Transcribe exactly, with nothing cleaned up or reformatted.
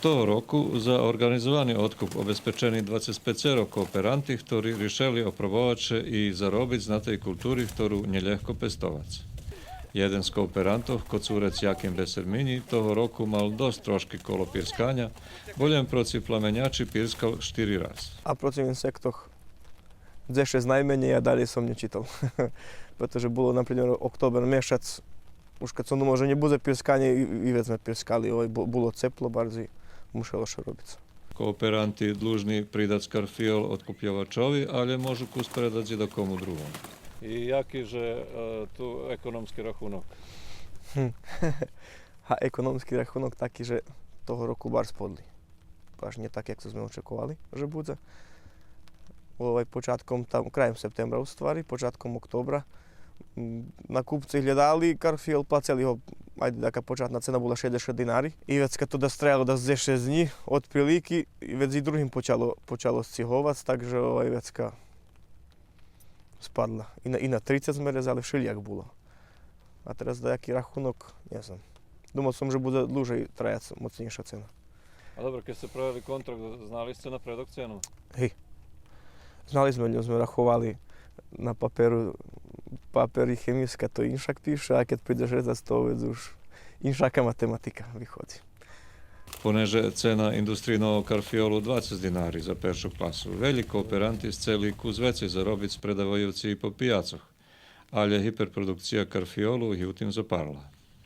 Того року за орґанизовани одкуп обезпечени двацец пецеро кооперанти, хтори ришели опробовац ше и заробиц на тей култури хтору нє лєгко пестовац. Єден з кооперантох, Коцурец Яким Бесерминї, того року мал досц трошки коло пирсканя, бо лєм проци пламенячи пирскал штири раз. А проци инсектох дзешец найменєй, а далєй сом нє читал. Прето же було, например, октобер мешац, уж кед сом думал же нє будзе пирсканя, и, и вец зме пирскали, овай, бу-, було цепло барз, мушело ше робиц. Кооперанти длужни придац карфиол одкупйовачови, алє можу кус предац и дакому другому. И яки же, е, ту економски рахунок? Гм. А економски рахунок таки же того року барз подли. Баш нє так, як зме очековали же будзе. Овай початком, там, краєм септембра, у ствари, початком октобра, м, накупци глєдали карфиол, плацели го, айде, така початна цена була шейдзешат динари. И вецка то дас траяло дас дзешец днї, отприлики, и вец и другим почало, почало сциговац, так же, овай, вецка спадла. И на, и на трицец зме резали, вшелїяк було. А тераз даяки рахунок, нє знам. Думал сом же будзе длужей траяц моцнєйша цена. А добре, кед сце правели контракт, знали сце напредок цену? Гей. Знали зме, лєм зме раховали на паперу, папер и хемийска то иншак пише, а кед придзеш резац, то вец уж иншака математика виходзи. Понеже цена индустрийного карфиолу двацец динари за першу класу, велї кооперанти сцели кус вецей заробиц предаваюци и по пияцох. Алє гиперпродукция карфиолу ги у тим зопарла.